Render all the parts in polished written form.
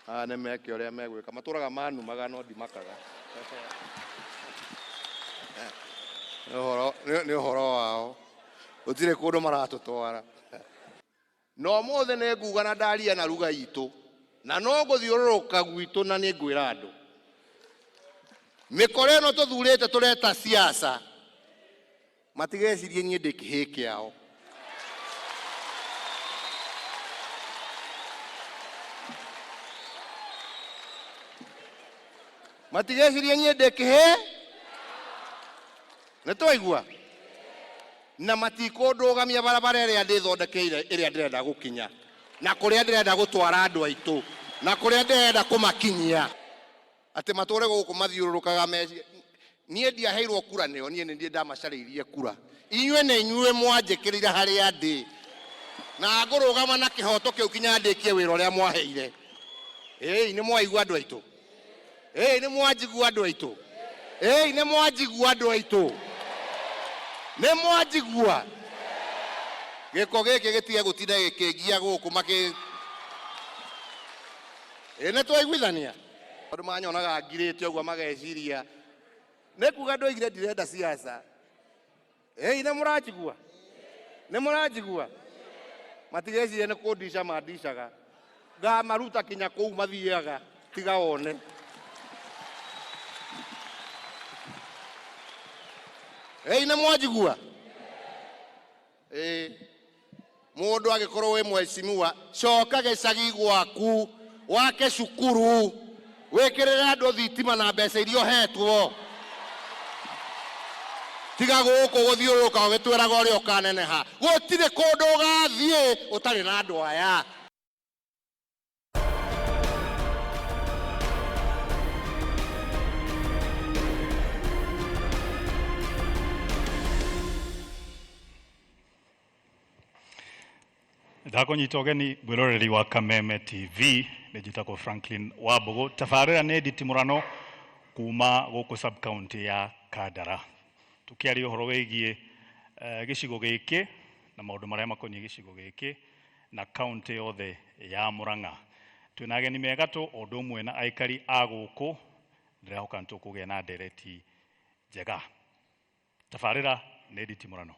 Aya nĩ meke ũrĩa megwĩka, matũraga manumaga no ndimakaga. Nĩ ũhoro wao, gũtirĩ kũndũ maratũtwara. Na ũmũthĩ nĩ nguga na ndaria na ruga itũ, na no ngũthiũrũrũka gwitũ na nĩ ngwĩra andũ. Mĩkora ĩno tũthurĩte tũreta siasa, matigecirie niĩ ndĩ kĩhĩĩ kĩao. Matigecirie niĩ ndĩ kĩhĩĩ. Nĩ twaigua? Na matikũndũgamia barabara ĩrĩa ndĩthondekeire, ĩrĩa ndĩrenda gũkinya, na kũrĩa ndĩrenda gũtwara andũ aitũ, na kũrĩa ndĩrenda kũmakinyia. Atĩ matũre gũkũ mathiũrũrũkaga meci. Niĩ ndiaheirwo kura nĩo, niĩ nĩ niĩ ndamacarĩirie kura. Inyuĩ nĩ inyuĩ mwanjĩkĩrire harĩa ndĩ, na ngũrũgama na kĩhoto kĩu kinya ndĩkie wĩra ũrĩa mwaheire. Ĩĩ, nĩ mwaigua andũ aitũ? Ĩĩ, nĩ mwanjigua andũ aitũ? Ĩĩ, nĩ mwanjigua andũ aitũ? Nĩ mwanjigua? Gĩko gĩkĩ gĩtige gũtinda gĩkĩngia gũkũ makĩ. Ĩĩ, nĩ twaiguithania? Tondũ manyonaga ngirĩte ũguo mageciria nĩ kuga ndoigire ndirenda siasa. Ĩĩ, nĩ mũranjigua? Nĩ mũranjigua? Matigeciria nĩ kũndica mandicaga. Ngamaruta kinya kũu mathiaga, tiga wone. Ĩĩ, nĩ mwanjigua? Ĩĩ. Mũndũ angĩkorwo wĩ mheshimiwa, coka gĩcagi gwaku, wake cukuru, wĩkĩrĩre andũ thitima na mbeca iria ũhetwo. Tiga gũkũ gũthiũrũrũka ũgĩtwĩraga ũrĩa ũkaneneha. Gũtirĩ kũndũ ũgathiĩ ũtarĩ na andũ aya. Ndakũnyita ũgeni mwĩroreri wa Kameme TV, nĩ njĩtagwo Franklin Wambũgũ. Tabarĩra nĩ nditimũrano kuma gũkũ sub county ya Kandara, tũkĩaria ũhoro wĩgiĩ gĩcigo gĩkĩ na maũndũ marĩa makoniĩ gĩcigo gĩkĩ na kaunti yothe ya Murang'a. Twĩna ageni me gatũ o ũndũ ũmwe na aikari a gũkũ, ndĩrehoka nĩ tũkũgĩa na ndereti njega. Tabarĩra nĩ nditimũrano.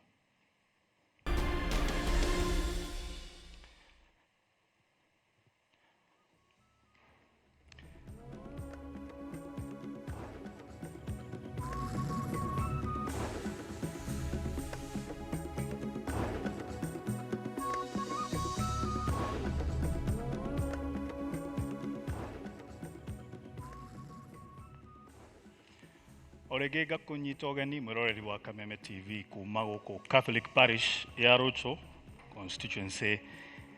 O rĩngĩ ngakũnyita ũgeni mwĩroreri wa Kameme TV kuma gũkũ Catholic Parish ya Rũchũ constituency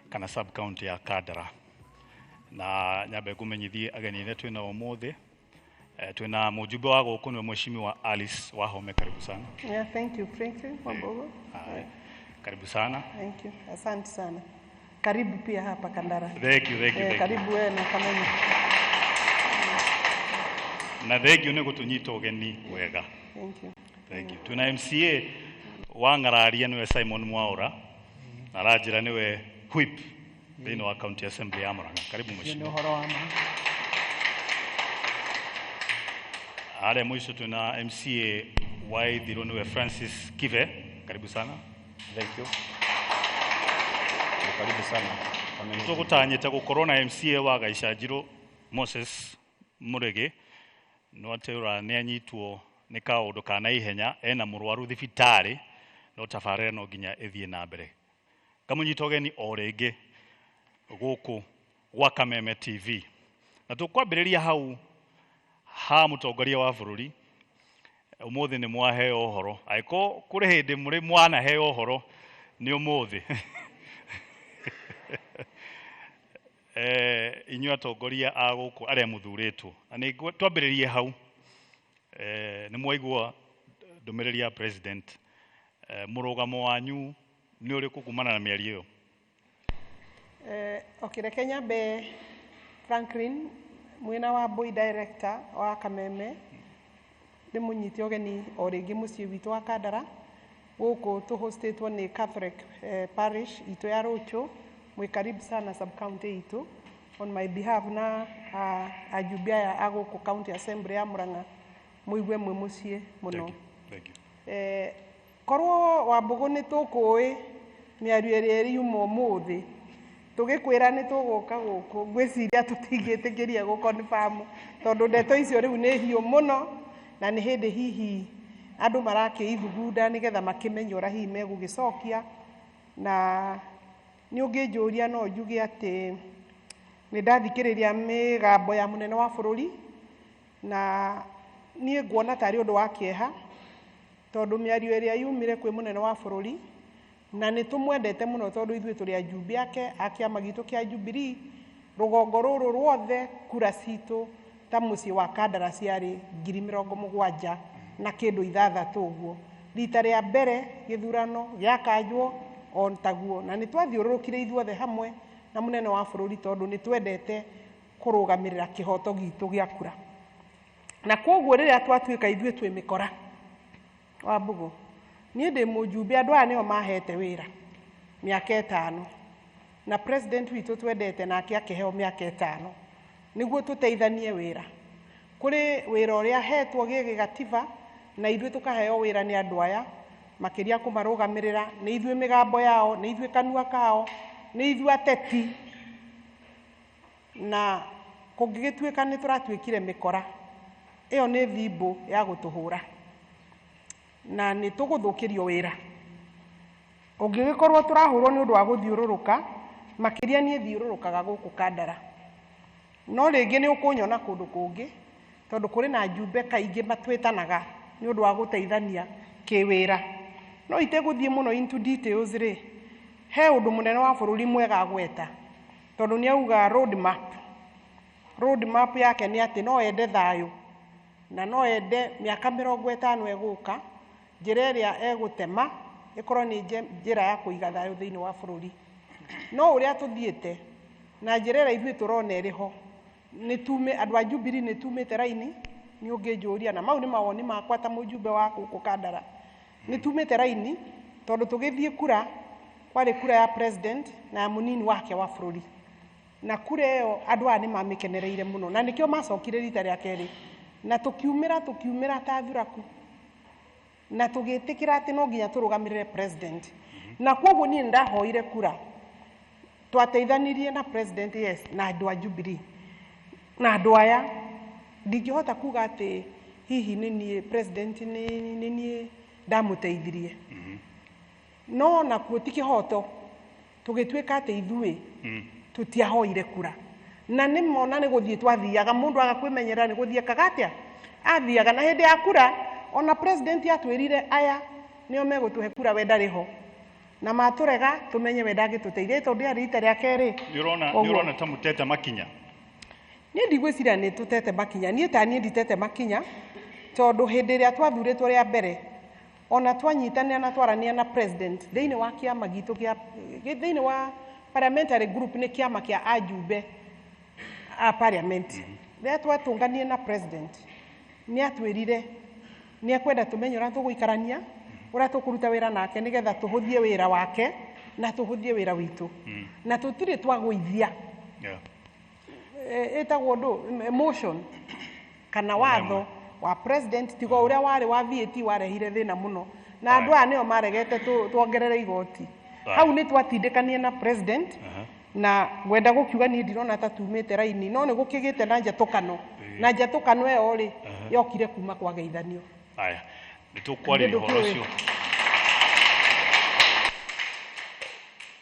kana sub county ya Kandara. Na nyambe ngũmenyithie ageni arĩa twĩna ũmũthĩ. Twĩna mũjumbe wa gũkũ nĩwe Mheshimiwa Alice Wahome, karibu sana. Yeah, thank you, Franklin Wambogo. Haya, karibu sana. Thank you. Asante sana. Karibu pia hapa Kandara. Thank you, thank you, thank you. Karibu wewe na Kameme. Na thank you nĩ gũtũnyita ũgeni wega. Thank you. Thank you. Twĩna MCA wa Ng'araria nĩwe Simon Mwaura na aranjĩra nĩwe whip thĩinĩ wa County Assembly ya Murang'a. Karibu Ũcio nĩ mheshimiwa. ũhoro wa ma. Harĩa mũico twĩna MCA wa Ithirũ nĩwe Francis Kibe. Karibu sana. Thank you. Karibu sana. Kameme. Tũgũtanyĩte gũkorwo na MCA wa Gaicanjirũ Moses Mũrĩgĩ, no atĩũra nĩ anyitwo nĩ kaũndũ ka naihenya, ena mũrwaru thibitarĩ, no tabarĩra no nginya ĩthiĩ na mbere. Ngamũnyita ũgeni o rĩngĩ gũkũ gwa Kameme TV. Na tũkwambĩrĩria hau ha mũtongoria wa bũrũri. Ũmũthĩ nĩ mwaheo ũhoro, angĩkorwo kũrĩ hĩndĩ mũrĩ mwanaheo ũhoro nĩ ũmũthĩ. Inyuĩ atongoria a gũkũ arĩa mũthurĩtwo, na nĩ twambĩrĩrie hau. Nĩ mwaigua ndũmĩrĩri ya president. Mũrũgamo wanyu nĩ ũrĩkũ kumana na mĩario ĩyo? Okay, reke nyambe Franklin mwena wa Mbui director wa Kameme ndĩmũnyite ũgeni o rĩngĩ mũciĩ witũ wa Kandara gũkũ tũhostĩtwo nĩ Catholic parish itũ ya Rũchũ. Mwĩ karibu sana sub county itũ. on my behalf na ajumbe aya a gũkũ county assembly ya Murang'a mũigue mwĩ mũciĩ mũno. Thank you. Thank you. Korwo Wambũgũ nĩ tũkũĩ mĩario ĩrĩa ĩriuma ũmũthĩ tũgĩkwĩra nĩ tũgũka gũkũ, ngwĩciria tũtingĩtĩkĩria gũ confirm tondũ ndeto icio rĩu nĩ hiũ mũno na nĩ hĩndĩ hihi andũ marakĩithugunda nĩgetha makĩmenye ũrĩa hihi megũgĩcokia. Na nĩ ũngĩnjũria no njuge atĩ nĩ ndathikĩrĩria mĩgambo ya mũnene wa bũrũri na niĩ nguona tarĩ ũndũ wa kĩeha tondũ mĩario ĩrĩa yumire kwĩ mũnene wa bũrũri, na nĩ tũmwendete mũno tondũ ithuĩ tũrĩ ajumbe ake a kĩama gitũ kĩa Jubilee, rũgongo rũrũ ruothe kura citũ ta mũciĩ wa Kandara ciarĩ 76,000 ũguo. Rita rĩa mbere gĩthurano gĩakanjwo o taguo, na nĩ twathiũrũrũkire ithuothe hamwe na mũnene wa bũrũri tondũ nĩ twendete kũrũgamĩrĩra kĩhoto gitũ gĩa kura. Na koguo rĩrĩa twatuĩka ithuĩ twĩ mĩkora, Wambũgũ, niĩ ndĩ mũjumbe, andũ aya nĩo mahete wĩra mĩaka 5, na president witũ twendete nake akĩheo mĩaka 5 nĩguo tũteithanie wĩra. Kũrĩ wĩra ũrĩa ahetwo gĩgatiba na ithuĩ tũkaheo wĩra nĩ andũ aya makĩria kũmarũgamĩrĩra, nĩ ithuĩ mĩgambo yao, nĩ ithuĩ kanua kao, nĩ ithuĩ ateti. Na kũngĩgĩtuĩka nĩ tũratuĩkire mĩkora, ĩyo nĩ thimbũ ya gũtũhũra na nĩ tũgũthũkĩrio wĩra. Ũngĩgĩkorwo tũrahũrwo nĩ ũndũ wa gũthiũrũrũka, makĩria niĩ thiũrũrũkaga gũkũ Kandara, no rĩngĩ nĩ ũkũnyona kũndũ kũngĩ tondũ kũrĩ na njumbe kaingĩ matwĩtanaga nĩ ũndũ wa gũteithania kĩwĩra. No itegũthiĩ mũno into details rĩ, he ũndũ mũnene wa bũrũri mwega agweta tondũ nĩ auga road map. Road map yake nĩ atĩ no ende thayũ na no ende mĩaka 50 ĩgũka njĩra ĩrĩa egũtema ĩkorwo nĩ njĩra ya kũiga thayũ thĩinĩ wa bũrũri. No ũrĩa tũthiĩte na njĩra ĩrĩa ithuĩ tũrona ĩrĩ ho, nĩ tume andũ a Jubilee nĩ tumĩte raini, nĩ ũngĩnjũria, na mau nĩ mawoni makwa ta mũjumbe wa gũkũ Kandara, nĩ tumĩte raini tondũ tũgĩthiĩ kura kwarĩ kura ya president na ya mũnini wake wa bũrũri, na kura ĩyo andũ aya nĩ mamĩkenereire mũno na nĩkĩo macokire rita rĩa kerĩ, na tũkiumĩra ta thuraku na tũgĩtĩkĩra atĩ no nginya tũrũgamĩrĩre president. Na koguo niĩ nĩndahoire kura, twateithanirie na president, yes, na andũ a Jubilee na andũ aya. Ndingĩhota kuga atĩ hihi nĩ niĩ president nĩ niĩ ndamũteithirie, no nakuo ti kĩhoto tũgĩtuĩka atĩ ithuĩ tũtiahoire kura, na nĩ mona nĩ gũthiĩ twathiaga mũndũ aga kwĩmenyerera nĩ gũthiĩ ekaga atĩa athiaga. Na hĩndĩ ya kura ona president atwĩrire aya nĩo megũtũhe kura, we ndarĩ ho, na matũrega tũmenye we ndangĩtũteithia tondũ rĩarĩ rita rĩa kerĩ. Nĩ ũrona nĩ ũrona ta mũtete makinya? Niĩ ndigwĩciria nĩ tũtete makinya. Niĩ ta niĩ nditete makinya tondũ hĩndĩ ĩrĩa twathurĩtwo rĩa mbere ona twanyitanĩra na twarania na president thĩinĩ wa kĩama gitũ kĩa thĩinĩ wa parliamentary group, nĩ kĩama kĩa ajumbe a parliament, rĩrĩa twatũnganire na president nĩ atwĩrire nĩ ekwenda tũmenye ũrĩa tũgũikarania, ũrĩa tũkũruta wĩra nake nĩgetha tũhũthie wĩra wake na tũhũthie wĩra witũ, na tũtirĩ twagũithia ĩtagwo ndũ motion kana watho wa president tiga ũrĩa warĩ wa VAT warehire thĩna mũno na andũ aya nĩo maregete tuongerere igoti. Hau nĩ twatindĩkanie na president na ngwenda gũkiuga niĩ ndirona ta tumĩte raini, no nĩ gũkĩgĩte na njatũkano, na njatũkano ĩyo rĩ yokire kuma kwageithanio. Aya, nĩ tũkwarĩria Kĩndũ ũhoro kĩũĩ.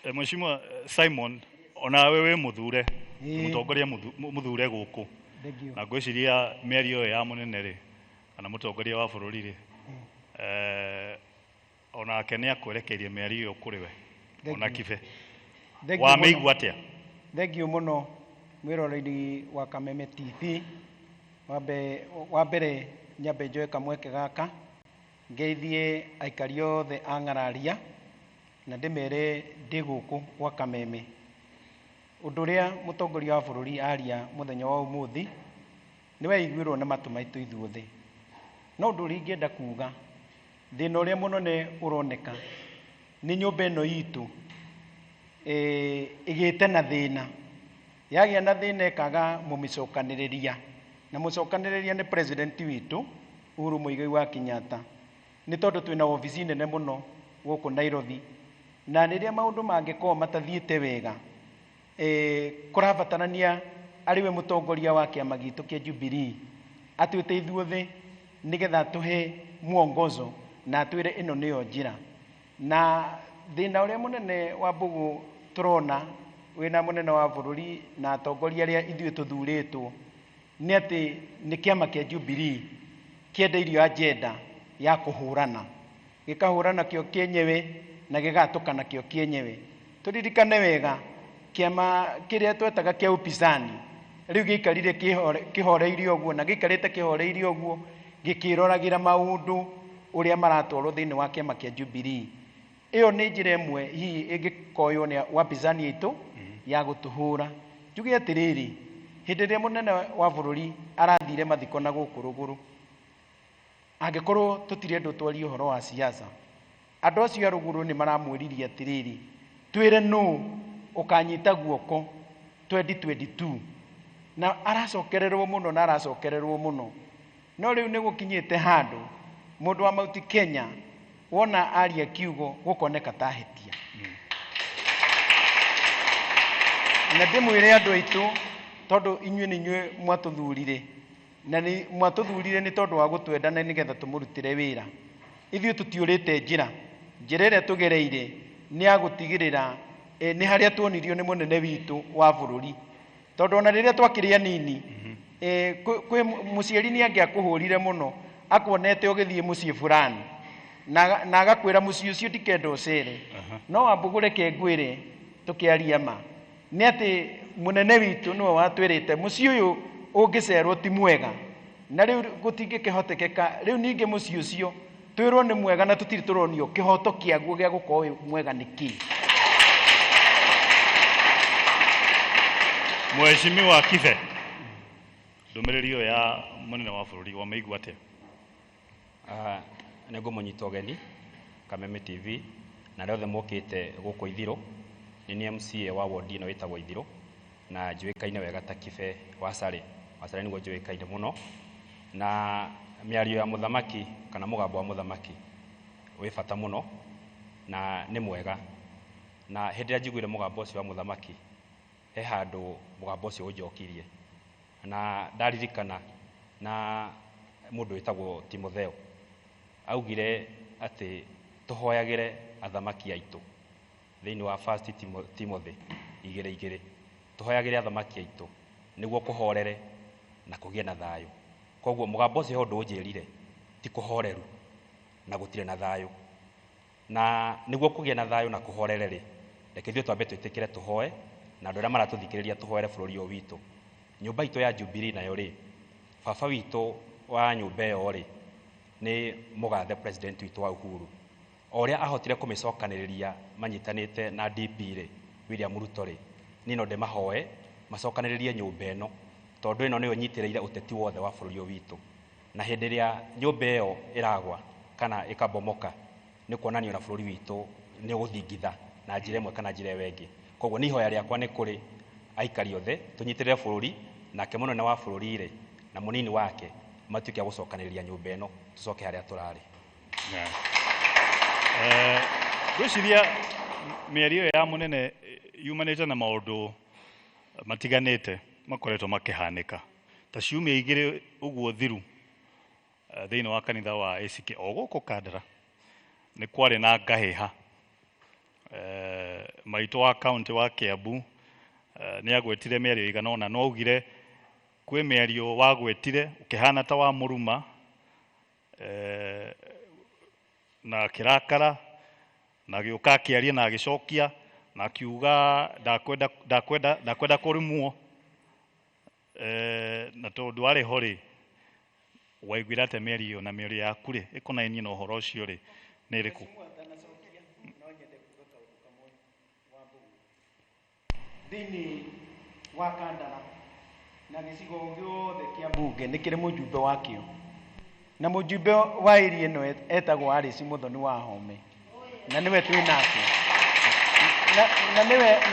ũcio. Mheshimiwa Simon, onawe wĩ mũthure, mũtongoria mũthure gũkũ. Thank you. Na ngwĩciria mĩario ĩyo ya mũnene rĩ kana mũtongoria wa bũrũri rĩ, onake nĩ akwerekeirie mĩario ĩyo kũrĩ we. Thank Ona you. kibe Thank you wamĩigua mũno. atĩa? Thank you mũno mwĩroreri wa Kameme TV. Wa mbere nyambe njoe kamweke gaka ngeithie aikari othe a Ng'araria na ndĩmere ndĩ gũkũ gwa Kameme. Ũndũ ũrĩa mũtongoria wa bũrũri aria mũthenya wa ũmũthĩ nĩ weiguirwo na matũ maitũ ithuothe. No ũndũ ũrĩa ingĩenda kuga, thĩna ũrĩa mũnene ũroneka nĩ nyũmba ĩno itũ ĩgĩte na thĩna. Yagĩa na thĩna ĩkaga mũmĩcokanĩrĩria, na mũcokanĩrĩria nĩ president witũ Uhuru Muigai wa Kenyatta, nĩ tondũ twĩna obici nene mũno gũkũ Nairobi, na rĩrĩa maũndũ mangĩkorwo matathiĩte wega, kũrabatarania arĩ we mũtongoria wa kĩama gitũ kĩa Jubilee atwĩte ithuothe nĩgetha atũhe mwongozo na atwĩre ĩno nĩyo njĩra. Na thĩna ũrĩa mũnene wa Mbũgũ tũrona wĩna mũnene wa bũrũri na atongoria arĩa ithuĩ tũthurĩtwo nĩ atĩ nĩ kĩama kĩa Jubilee kĩendeirio agenda ya kũhũrana, gĩkahũrana kĩo kĩenyewe na gĩgatũkana kĩo kĩenyewe. Tũririkane wega kĩama kĩrĩa twetaga kĩa upinzani rĩu gĩikarire kĩhoreirie ũguo na gĩikarĩte kĩhoreirie ũguo gĩkĩroragĩra maũndũ ũrĩa maratwarwo thĩinĩ wa kĩama kĩa Jubilee. Ĩyo nĩ njĩra ĩmwe hihi ĩngĩkoywo nĩ wapinzani aitũ ya gũtũhũra. Njuge atĩrĩrĩ, hĩndĩ ĩrĩa mũnene wa bũrũri arathire mathiko na gũkũ rũgũrũ, angĩkorwo tũtirendwo twarie ũhoro wa siasa, andũ acio a rũgũrũ nĩ maramwĩririe atĩrĩrĩ, twĩre nũ ũkanyita guoko 2022, na aracokererwo mũno na aracokererwo mũno. No rĩu nĩ gũkinyĩte handũ mũndũ wa Mount Kenya wona aria kiugo gũkoneka ta hĩtia. Na ndĩmwĩre andũ aitũ, tondũ inyuĩ nĩ inyuĩ mwatũthurire, na nĩ mwatũthurire nĩ tondũ wa gũtwenda na nĩgetha tũmũrutĩre wĩra. Ithuĩ tũtiũrĩte njĩra, njĩra ĩrĩa tũgereire nĩ ya gũtigĩrĩra nĩ harĩa tuonirio nĩ mũnene witũ wa bũrũri, tondũ ona rĩrĩa twakĩrĩ anini, kwĩ mũciari nĩ angĩakũhũrire mũno akuonete ũgĩthiĩ mũciĩ fulani na agakwĩra mũciĩ ũcio ndikenda ũcere. No Wambũgũ reke ngwĩre tũkĩaria ma nĩ atĩ mũnene witũ nĩwe watwĩrĩte mũciĩ ũyũ ũngĩcerwo ti mwega, na rĩu gũtingĩkĩhotekeka. Rĩu ningĩ mũciĩ ũcio twĩrwo nĩ mwega na tũtirĩ tũronio kĩhoto kĩaguo gĩa gũkorwo wĩ mwega nĩ kĩĩ. Mheshimiwa Kibe, ndũmĩrĩri ĩyo ya mũnene wa bũrũri wamĩigua atĩa? Nĩ ngũmũnyita ũgeni Kameme TV na arĩa othe mokĩte gũkũ Ithirũ. Nĩ niĩ MCA wa ward ĩno ĩtagwo Ithirũ na njũĩkaine wega ta Kibe wa Sare. Wa Sare nĩguo njũĩkaine mũno, na mĩario ya mũthamaki kana mũgambo wa mũthamaki wĩ bata mũno na nĩ mwega. Na hĩndĩ ĩrĩa njiguire mũgambo ũcio wa mũthamaki, he handũ mũgambo ũcio ũnjokirie na ndaririkana na mũndũ wĩtagwo Timotheo augire atĩ tũhoyagĩre athamaki aitũ thĩinĩ wa First Timothy 2:2, tũhoyagĩre athamaki aitũ nĩguo kũhorere na kũgĩe na thayũ. Koguo mũgambo ũcio he ũndũ ũnjĩrire, ti kũhoreru na gũtirĩ na thayũ, na nĩguo kũgĩe na thayũ na kũhorere rĩ, reke ithuĩ twambe twĩtĩkĩre tũhoe na andũ arĩa maratũthikĩrĩria tũhoere bũrũri ũyũ witũ. Nyũmba itũ ya Jubilee nayo rĩ, baba witũ wa nyũmba ĩyo rĩ nĩ mũgathe president witũ wa Uhuru, o ũrĩa ahotire kũmĩcokanĩrĩria manyitanĩte na DP rĩ, William Ruto rĩ, niĩ no ndĩmahoe macokanĩrĩrie nyũmba ĩno, tondũ ĩno nĩyo ĩnyitĩrĩire ũteti wothe wa bũrũri ũyũ witũ. Na hĩndĩ ĩrĩa nyũmba ĩyo ĩragwa kana ĩkabomoka, nĩ kuonania ona bũrũri witũ nĩ ũgũthingitha na njĩra ĩmwe kana njĩra ĩyo ĩngĩ. Koguo nĩ ihoya rĩakwa nĩ kũrĩ aikari othe tũnyitĩrĩre bũrũri, nake mũnene wa bũrũri rĩ na mũnini wake matuĩke a gũcokanĩrĩria nyũmba ĩno tũcoke harĩa tũrarĩ. Ngwĩciria mĩario ĩyo ya mũnene yumanĩte na maũndũ matiganĩte makoretwo makĩhanĩka ta ciumia igĩrĩ ũguo thiru, thĩinĩ wa kanitha wa ACK o gũkũ Kandara nĩ kwarĩ na ngahĩha. Maitũ wa kaunti wa Kiambu nĩ agwetire mĩario ĩigana ũna, no augire kwĩ mĩario wagwetire ũkĩhana ta wa mũruma, na akĩrakara na agĩũka akĩaria na agĩcokia na akiuga ndakwenda ndakwenda ndakwenda kũrumwo, na tondũ arĩ ho rĩ, waiguire atĩa mĩario ĩyo na mĩario yaku rĩ ĩkonainie na ũhoro ũcio rĩ nĩ ĩrĩkũ? Thĩinĩ wa Kandara na gĩcigo gĩothe kĩa mbunge nĩ kĩrĩ mũjumbe wakĩo, na mũjumbe wa area ĩno etagwo Alice Muthoni wa Home, na nĩwe twĩ nake. Na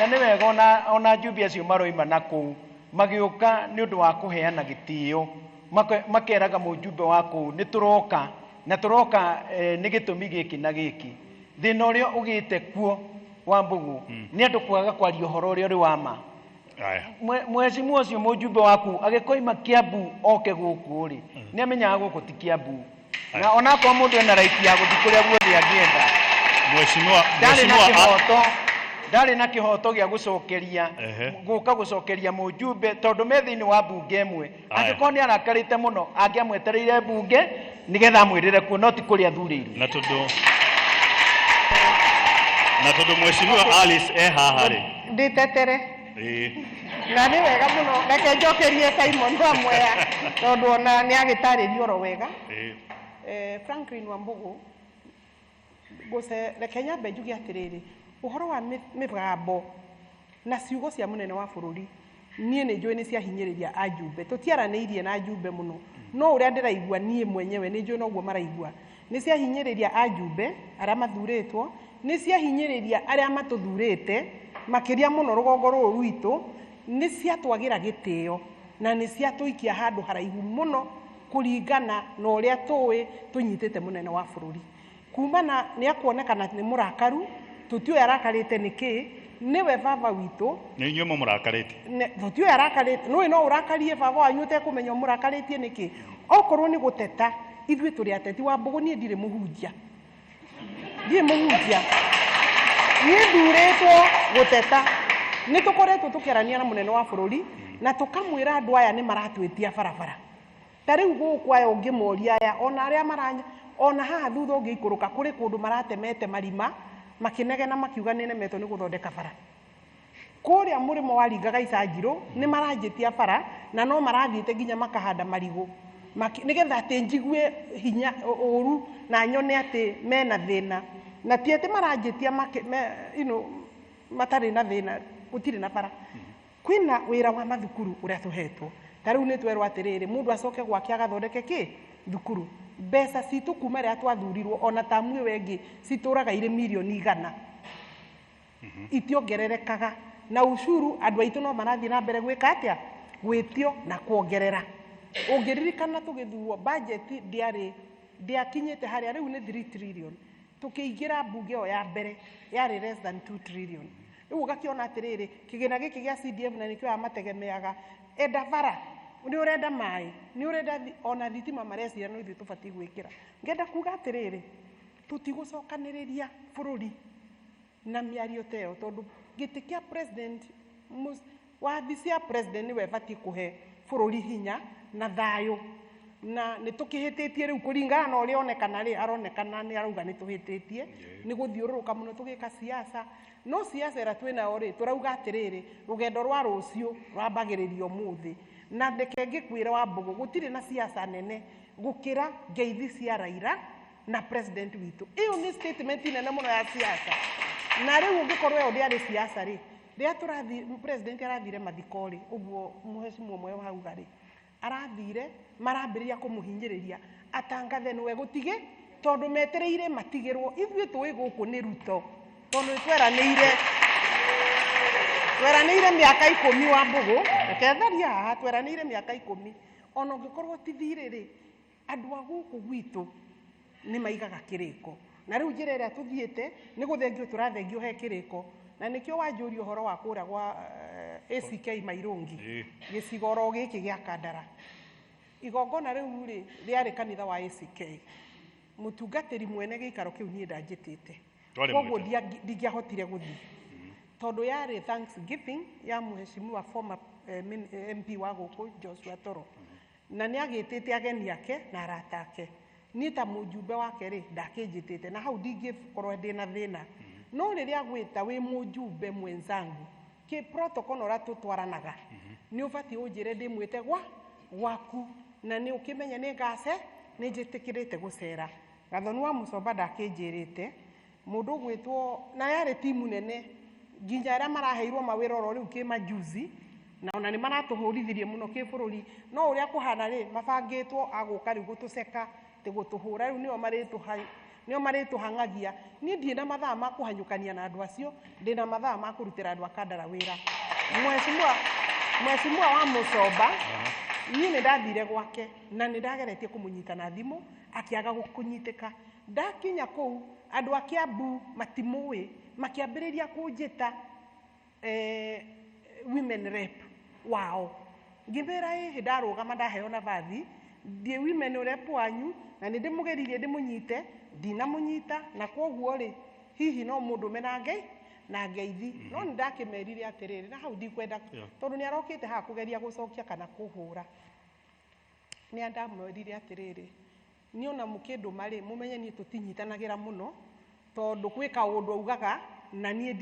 nĩ wega ona njumbe acio maroima na kũu magĩũka nĩ ũndũ wa kũheana gĩtĩo, makeraga mũjumbe wa kũu nĩ tũroka na tũroka nĩ gĩtũmi gĩkĩ na gĩkĩ. Thĩna ũrĩa ũgĩte kuo wa Mbugu nĩ andũ kwaga kwaria ũhoro ũrĩa ũrĩ wa ma. Mheshimiwa ũcio mũjumbe waku agĩkoima Kiambu oke gũkũ rĩ, nĩ amenyaga gũkũ ti Kiambu, na onakorwo mũndũ ena right ya gũthiĩ kũrĩa guothe angĩenda, Mheshimiwa ndarĩ na Mheshimiwa kĩhoto, ndarĩ na kĩhoto gĩa gũcokeria gũka gũcokeria mũjumbe tondũ me thĩinĩ wa mbunge ĩmwe. Angĩkorwo nĩ arakarĩte mũno, angĩamwetereire mbunge nĩgetha amwĩrĩre kuo, no ti kũrĩa athurĩirwo. Na tondũ Mheshimiwa Alice e haha rĩ, Ndĩtetere. Ĩĩ. Na nĩ wega mũno, reke njokerie Simon wa Mwea tondũ ona nĩ agĩtarĩria oro wega. Franklin Wambugu gũce, reke nyambe njuge atĩrĩrĩ, ũhoro wa mĩgambo na ciugo cia mũnene wa bũrũri, niĩ nĩ njũĩ nĩ ciahinyĩrĩria ajumbe. Tũtiaranĩirie na ajumbe mũno, no ũrĩa ndĩraigua niĩ mwenyewe nĩ njũĩ noguo maraigua, nĩ ciahinyĩrĩria ajumbe arĩa mathurĩtwo, nĩ ciahinyĩrĩria arĩa matũthurĩte makĩria mũno rũgongo rũrũ rwitũ, nĩ ciatwagĩra gĩtĩo na nĩ ciatũikia handũ haraihu mũno kũringana na ũrĩa tũĩ tũnyitĩte mũnene wa bũrũri. Kumana nĩ akuonekana nĩ mũrakaru, tũtiũĩ arakarĩte nĩkĩ, nĩwe baba witũ. Nĩ inyuĩ mũmũrakarĩte. Tũtiũĩ arakarĩte nũĩ, no ũrakarie baba wanyu ũtekũmenya ũmũrakarĩtie nĩkĩ. Okorwo nĩ gũteta, ithuĩ tũrĩ ateti wa Mbũgũ. Niĩ ndirĩ mũhunjia, ndirĩ mũhunjia, niĩ thurĩtwo gũteta. Nĩ tũkoretwo tũkĩarania na mũnene wa bũrũri na tũkamwĩra andũ aya nĩ maratwĩtia barabara. Ta rĩu gũkũ aya ũngĩmoria aya, ona arĩa maranya ona haha thutha ũngĩikũrũka, kũrĩ kũndũ maratemete marima makĩnegena makiuga nĩ nemetwo nĩ gũthondeka bara. Kũrĩa mũrĩmo waringaga icanjirũ nĩ maranjĩtia bara, na no marathiĩte nginya makahanda marigũ nĩgetha atĩ njigue hinya ũru na nyone atĩ mena thĩna, na ti atĩ maranjĩtia matarĩ na thĩna, gũtirĩ na bara. Kwĩna wĩra wa mathukuru ũrĩa tũhetwo, ta rĩu nĩ twerwo atĩrĩrĩ, mũndũ acoke gwake agathondeke kĩ thukuru. Mbeca citũ kuma rĩrĩa twathurirwo ona tamu ĩyo ĩngĩ citũraga irĩ mirioni 100, itiongererekaga, na ucuru andũ aitũ no marathiĩ na mbere gwĩka atĩa, gwĩtio na kuongerera. Ũngĩririkana tũgĩthurwo, budget ndĩarĩ, ndĩakinyĩte harĩa rĩu nĩ 3 trillion. Tũkĩingĩra mbunge ĩyo ya mbere yarĩ less than 2 trillion. Rĩu ũgakĩona atĩrĩrĩ, kĩgĩna gĩkĩ gĩa CDF na nĩkĩo aya mategemeaga, enda bara, nĩ ũrenda maĩ, nĩ ũrenda ona thitima, mareciria no ithuĩ tũbatiĩ gwĩkĩra. Ngenda kuga atĩrĩrĩ, tũtigũcokanĩrĩria bũrũri na mĩario ta ĩyo, tondũ gĩtĩ kĩa president, wabici ya president nĩwe ĩbatiĩ kũhe bũrũri hinya na thayũ, na nĩ tũkĩhĩtĩtie rĩu kũringana na ũrĩa onekana rĩ, aronekana nĩ arauga nĩ tũhĩtĩtie nĩ gũthiũrũrũka mũno tũgĩka siasa. No siasa ĩrĩa twĩnayo rĩ, tũrauga atĩrĩrĩ, rũgendo rwa rũciũ rwambagĩrĩria ũmũthĩ. Na ndeke ngĩkwĩre wa Mbũgũ, gũtirĩ na siasa nene gũkĩra ngeithi cia Raila na president witũ. Ĩyo nĩ statement nene mũno ya siasa. Na rĩu ũngĩkorwo ĩyo ndĩarĩ siasa rĩ, rĩrĩa tũrathi president arathire mathiko rĩ, ũguo mũhecimwo ũmwe wauga rĩ, arathire marambĩrĩria kũmũhinyĩrĩria atangathe nĩwe gũtige, tondũ metereire matigĩrwo. Ithuĩ tũĩ gũkũ nĩ Ruto, tondũ nĩ tweranĩire mĩaka 10 wa Mbũgũ. Reke tharia haha, tweranĩire mĩaka 10, ona ũngĩkorwo ti thirĩ rĩ, andũ a gũkũ gwitũ nĩ maigaga kĩrĩko. Na rĩu njĩra ĩrĩa tũthiĩte nĩ gũthengio, tũrathengio he kĩrĩko, na nĩkĩo wanjũria ũhoro wa kũrĩa gwa ACK Mairũngi, gĩcigo oro gĩkĩ gĩa Kandara. Igongona rĩu rĩ rĩarĩ kanitha wa ACK, mũtungatĩri mwene gĩikaro kĩu niĩ ndanjĩtĩte. Ndwarĩ Koguo mwĩte. Ndingĩahotire gũthiĩ tondũ yarĩ thanksgiving ya mũheshimiwa former MP wa gũkũ Joshua Toro, na nĩ agĩtĩte ageni ake na arata ake. Niĩ ta mũjumbe wake rĩ, ndakĩnjĩtĩte, na hau ndingĩkorwo ndĩna thĩna. No rĩrĩa gwĩta wĩ mũjumbe mwenzangu kĩ protocol na ũrĩa tũtwaranaga, nĩ ũbatiĩ ũnjĩre ndĩmwĩte gwa gwaku, na nĩ ũkĩmenye nĩ ngace nĩ njĩtĩkĩrĩte gũcera. Gathoni wa Mũcomba ndakĩnjĩrĩte mũndũ ũgwĩtwo, na yarĩ timu nene nginya arĩa maraheirwo mawĩra oro rĩu kĩmajuzi, na ona nĩ maratũhũrithirie mũno kĩbũrũri. No ũrĩa kũhana rĩ, mabangĩtwo agũka rĩu gũtũceka, tĩ gũtũhũra, rĩu nĩo marĩtũha. Nĩo marĩtũhang'agia. Niĩ ndirĩ na mathaa ma kũhanyũkania na andũ acio, ndĩna mathaa ma kũrutĩra andũ a Kandara wĩra. Mheshimiwa, Mheshimiwa wa Mũcomba, niĩ nĩ ndathire gwake na nĩ ndageretie kũmũnyita na thimũ akĩaga kũnyitĩka. Ndakinya kũu andũ a Kiambu matimũĩ, makĩambĩrĩria kũnjĩta women rep wao. Ngĩmera ĩhĩ ndarũgama ndaheo nabathi ndiĩ women rep wanyu na nĩ ndĩmũgeririe ndĩmũnyite ndinamũnyita, na kwoguo rĩ hihi no mũndũme na ngei na ngeithi. No nĩ ndakĩmerire atĩrĩrĩ, na hau ndikwenda tondũ nĩ arokĩte haha kũgeria gũcokia kana kũhũra. Nĩ ndamwĩrire atĩrĩrĩ, niĩ ona mũkĩndũma rĩ, mũmenye niĩ tũtinyitanagĩra mũno tondũ gwĩ kaũndũ augaga na niĩ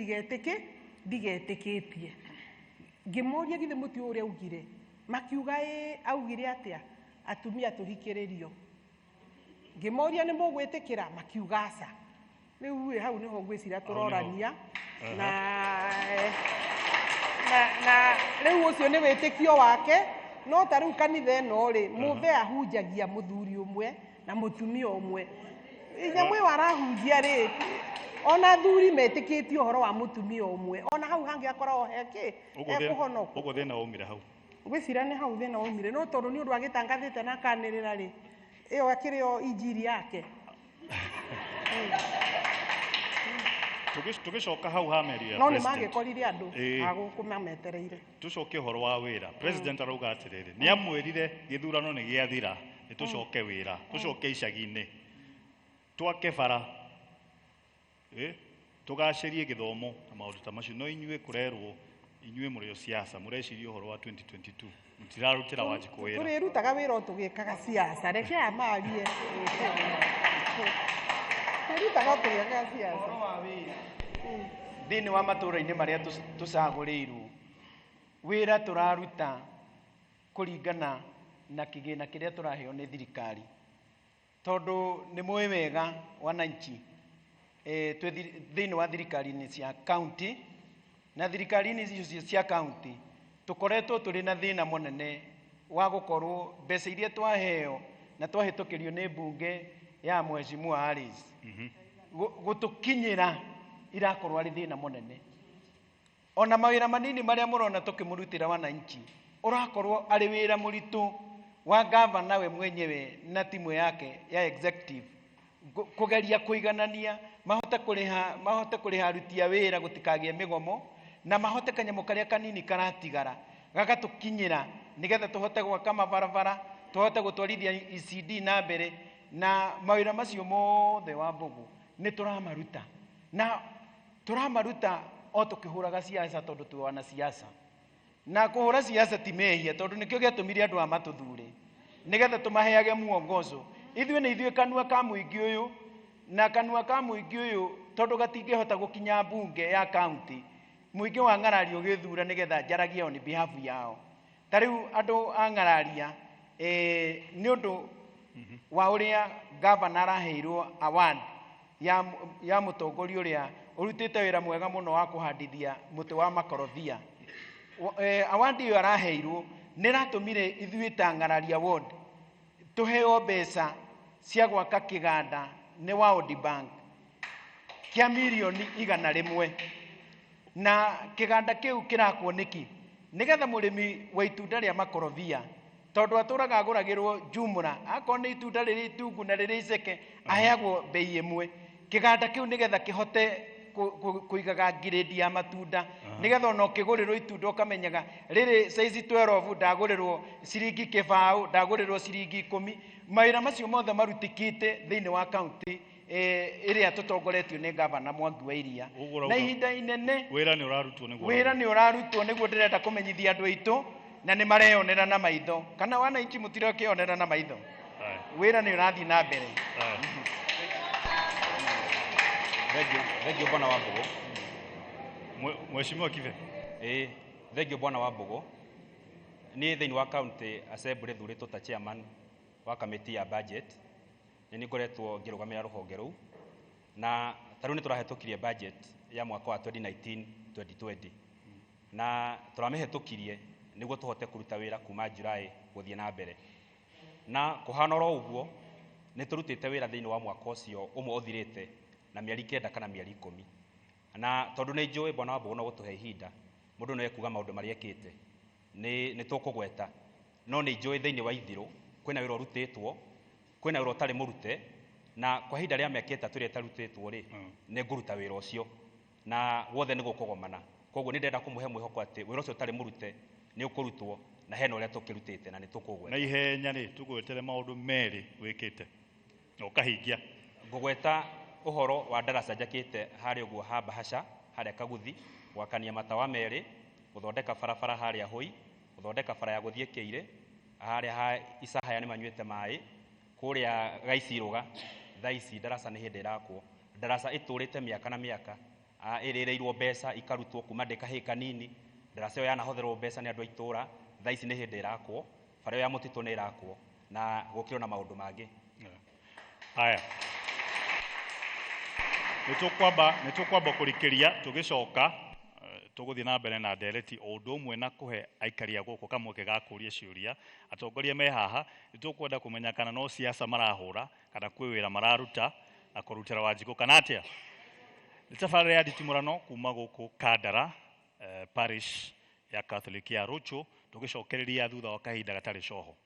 ndigetĩkĩtie. Ngĩmoria githĩ mũtiũĩ ũrĩa augire, makiuga ĩĩ. Augire atĩa? Atumia tũhikĩrĩrio. Ngĩmoria nĩ mũgwĩtĩkĩra, makiuga aca. Rĩu ĩ hau nĩho ngwĩciria tũrorania na na rĩu ũcio nĩ wĩtĩkio wake. No ta rĩu kanitha ĩno rĩ, mũthe ahunjagia mũthuri ũmwe na mũtumia ũmwe. Nyamũ ĩyo arahunjia rĩ, ona athuri metĩkĩtie ũhoro wa mũtumia ũmwe, ona hau hangĩ akoragwo hekĩ ekũhonokwo. Ũguo thĩna waumire hau. Ngwĩciria nĩ hau thĩna waumire, no tondũ nĩ ũndũ agĩtangathĩte na akanĩrĩra rĩ, ĩyo akĩrĩ o injiri yake. Tũgĩcoka hau ha mĩario ya No nĩ president. magĩkorire andũ a gũkũ mametereire. Tũcoke ũhoro wa wĩra. President arauga atĩrĩrĩ, nĩ amwĩrire gĩthurano nĩ gĩathira, nĩ tũcoke wĩra, tũcoke icagi-inĩ, twake bara, tũgacĩrie gĩthomo na maũndũ ta macio. No inyuĩ kũrerwo inyuĩ mũrĩ o siasa, mũreciria ũhoro wa 2022, mũtirarutĩra Wanjikũ wĩra. Tũrĩrutaga wĩra o tũgĩkaga siasa, reke aya marie. Tũrĩrutaga o tũgĩkaga siasa. Thĩinĩ wa matũũra-inĩ marĩa tũcagũrĩirwo, wĩra tũraruta kũringana na kĩgĩna kĩrĩa tũraheo nĩ thirikari, tondũ nĩ mũĩ wega wananchi, twĩ thĩinĩ wa thirikari-inĩ cia county, na thirikari-inĩ icio cia county tũkoretwo tũrĩ na thĩna mũnene wa gũkorwo mbeca iria twaheo na twahĩtũkĩrio nĩ mbunge ya Mheshimiwa Alice gũtũkinyĩra irakorwo arĩ thĩna mũnene. Ona mawĩra manini marĩa mũrona tũkĩmũrutĩra wananchi ũrakorwo arĩ wĩra mũritũ wa gavana we mwenyewe na timu yake ya executive kũgeria kũiganania mahote kũrĩha, mahote kũrĩha aruti a wĩra gũtikagĩe mĩgomo, na mahote kanyamũ karĩa kanini karatigara gagatũkinyĩra nĩgetha tũhote gwaka mabarabara, tũhote gũtwarithia ECD na mbere, na mawĩra macio mothe wa Mbogo nĩ tũramaruta, na tũramaruta o tũkĩhũraga siasa tondũ twĩ wanasiasa. Na kũhũra siasa ti mehia tondũ nĩkĩo gĩatũmire andũ aya matũthure nĩgetha tũmaheage muongozo. Ithuĩ nĩ ithuĩ kanua ka mũingĩ ũyũ, na kanua ka mũingĩ ũyũ tondũ gatingĩhota gũkinya mbunge ya county, mũingĩ wa Ng'araria ũgĩthura nĩgetha njaragie on behalf yao. Ta rĩu andũ a Ng'araria, nĩ ũndũ wa ũrĩa gavana araheirwo award ya mũtongoria ũrĩa ũrutĩte wĩra mwega mũno wa kũhandithia mũtĩ wa makorobia. Award ĩyo araheirwo nĩ ĩratũmire ithuĩ ta Ng'araria ward tũheo mbeca cia gwaka kĩganda nĩ World Bank kĩa mirioni 100, na kĩganda kĩu kĩrakwo nĩkĩ? Nĩgetha mũrĩmi wa itunda rĩa makorobia, tondũ atũraga agũragĩrwo jumla, akorwo nĩ itunda rĩrĩ itungu na rĩrĩ iceke aheagwo bei ĩmwe. Kĩganda kĩu nĩgetha kĩhote kũigaga grade ya matunda, nĩgetha ona ũkĩgũrĩrwo itunda ũkamenyaga rĩrĩ size 12 ndagũrĩrwo ciringi kĩbaũ, ndagũrĩrwo ciringi 10. Mawĩra macio mothe marutĩkĩte thĩinĩ wa county ĩrĩa tũtongoretio nĩ gavana Mwangi wa Iria. Ũguo Na ũrauga ihinda inene wĩra nĩ ũrarutwo nĩguo wĩra nĩ ũrarutwo nĩguo ndĩrenda kũmenyithia andũ aitũ, na nĩ mareyonera na maitho. Kana wananchi mũtirakĩonera na maitho? Wĩra nĩ ũrathiĩ na mbere. Thank you Bwana Wambugu. Mheshimiwa Kibe. Thank you Bwana Wambugu. Niĩ thĩinĩ wa county assembly thurĩtwo ta chairman wa committee ya budget. Nĩ niĩ ngoretwo ngĩrũgamĩrĩra rũhonge rũu, na ta rĩu nĩ tũrahĩtũkirie budget ya mwaka wa 2019-2020, na tũramĩhĩtũkirie nĩguo tũhote kũruta wĩra kuma July gũthiĩ na mbere. Na kũhana oro ũguo Nĩ tũrutĩte wĩra thĩinĩ wa mwaka ũcio ũmwe ũthirĩte na mĩeri 9 kana mĩeri 10. Na tondũ nĩ njũĩ Bwana Wambũgũ no gũtũhe ihinda, mũndũ no ekuga maũndũ marĩa ekĩte, nĩ tũkũgweta. No nĩ njũĩ thĩinĩ wa Ithirũ kwĩna wĩra ũrutĩtwo, kwĩna wĩra ũtarĩ mũrute, na kwa ihinda rĩa mĩaka 3 ĩrĩa ĩtarutĩtwo rĩ, nĩ ngũruta wĩra ũcio na wothe nĩ gũkũgomana. Koguo nĩ ndĩrenda kũmũhe mwĩhoko atĩ wĩra ũcio ũtarĩ mũrute nĩ ũkũrutwo, na hena ũrĩa tũkĩrutĩte na nĩ tũkũgweta. Na ihenya rĩ, tũgwetere maũndũ merĩ wĩkĩte na ũkahingia. Ngũgweta ũhoro wa ndaraca njakĩte harĩa ũguo ha Bahasha, harĩa Kaguthi, gwakania matawa merĩ, gũthondeka barabara harĩa Hũi, gũthondeka bara ya gũthiĩ Kĩirĩ, harĩa ha Isahaya nĩ manyuĩte maĩ, kũrĩa Gaicirũga, thaa ici ndaraca nĩ hĩndĩ ĩrakwo. Ndaraca ĩtũrĩte mĩaka na mĩaka, ĩrĩrĩirwo mbeca ikarutwo kuma ndĩ kahĩĩ kanini, ndaraca ĩyo yanahotherwo mbeca nĩ andũ a itũra, thaa ici nĩ hĩndĩ ĩrakwo, bara ĩyo ya mũtitũ nĩ ĩrakwo, na gũkĩrĩ na maũndũ mangĩ. Haya. Nĩ tũkwamba kũrikĩria tũgĩcoka tũgũthiĩ na mbere na ndereti o ũndũ ũmwe na kũhe aikari a gũkũ kamweke ga kũria ciũria. Atongoria me haha, nĩ tũkwenda kũmenya kana no siasa marahũra kana kwĩ wĩra mararuta na kũrutĩra Wanjikũ kana atĩa. Nĩ tabarĩra ya nditimũrano kuma gũkũ Kandara, parish ya Catholic ya Rũchũ, tũgĩcokereria thutha wa kahinda gatarĩ coho.